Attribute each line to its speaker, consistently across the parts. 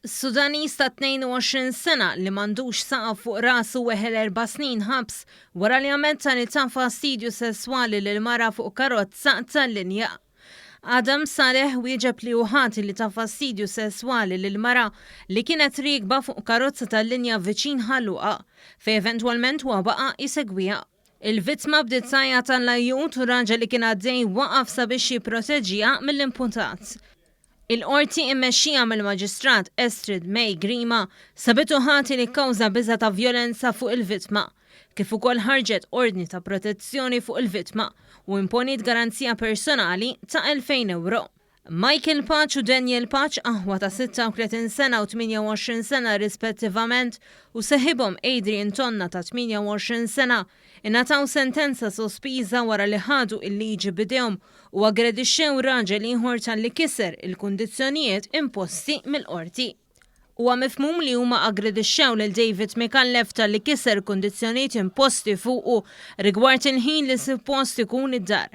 Speaker 1: Sudaniż ta' 22 sena li m'għandux saqaf fuq rasu weħel erba' snin ħabs wara li ammetta li ta fastidju sesswali lil mara fuq karozza tal-linja. Adam Saleh wieġeb li hu ħati li ta fastidju sesswali lil mara li kienet riekba fuq karozza tal-linja viċin Ħal Luqa, fejn eventwalment huwa baqa' jsegwiha. Il-vittma bdiet tgħajjat għall-ajjut u raġel li kien għaddej waqaf sabiex jipproteġiha mill-imputat. Il-Qorti immexxija mill-Maġistrat Estrid May Grima sabitu ħati li kkawża biża' ta' vjolenza fuq il-vittma, kif ukoll ħarġet ordni ta' protezzjoni fuq il-vittma u imponiet garanzija personali ta' 2,000 ewro. Michael Pace u Daniel Pace, aħwa ta' 36 sena u 28 sena rispettivament, u seħibhom Adrian Tonna ta' 28 sena, ingħataw sentenza sospiża wara li ħadu il-liġi b'idejhom u aggredixxew raġel ieħor talli kiser il-kundizzjonijiet imposti mill-Qorti. Huwa mifhmum li huma aggredixxew lil David Micallef talli kiser kundizzjonijiet imposti fuqu rigward il-ħin li suppost ikun id-dar.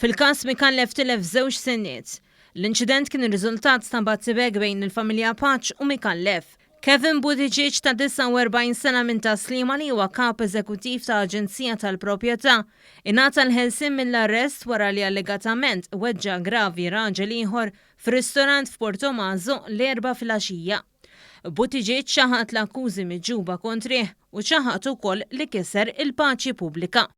Speaker 1: Fil-każ Micallef tilef żewġ sinniet. L-inċident kien ir-riżultat ta' battibekk bejn il-familja Pace u Micallef. Kevin Buttigieg ta' 49 sena minn Tas-Sliema li huwa Kap Eżekuttiv ta' Aġenzija tal-Proprjetà, ingħata l-ħelsien mill-arrest wara li allegatament weġġa' gravi raġel ieħor f'ristorant f'Portomaso l-Erbgħa filgħaxija. Buttigieg ċaħad l-akkużi miġjuba kontrih u ċaħad ukoll li kiser il-paċi pubblika.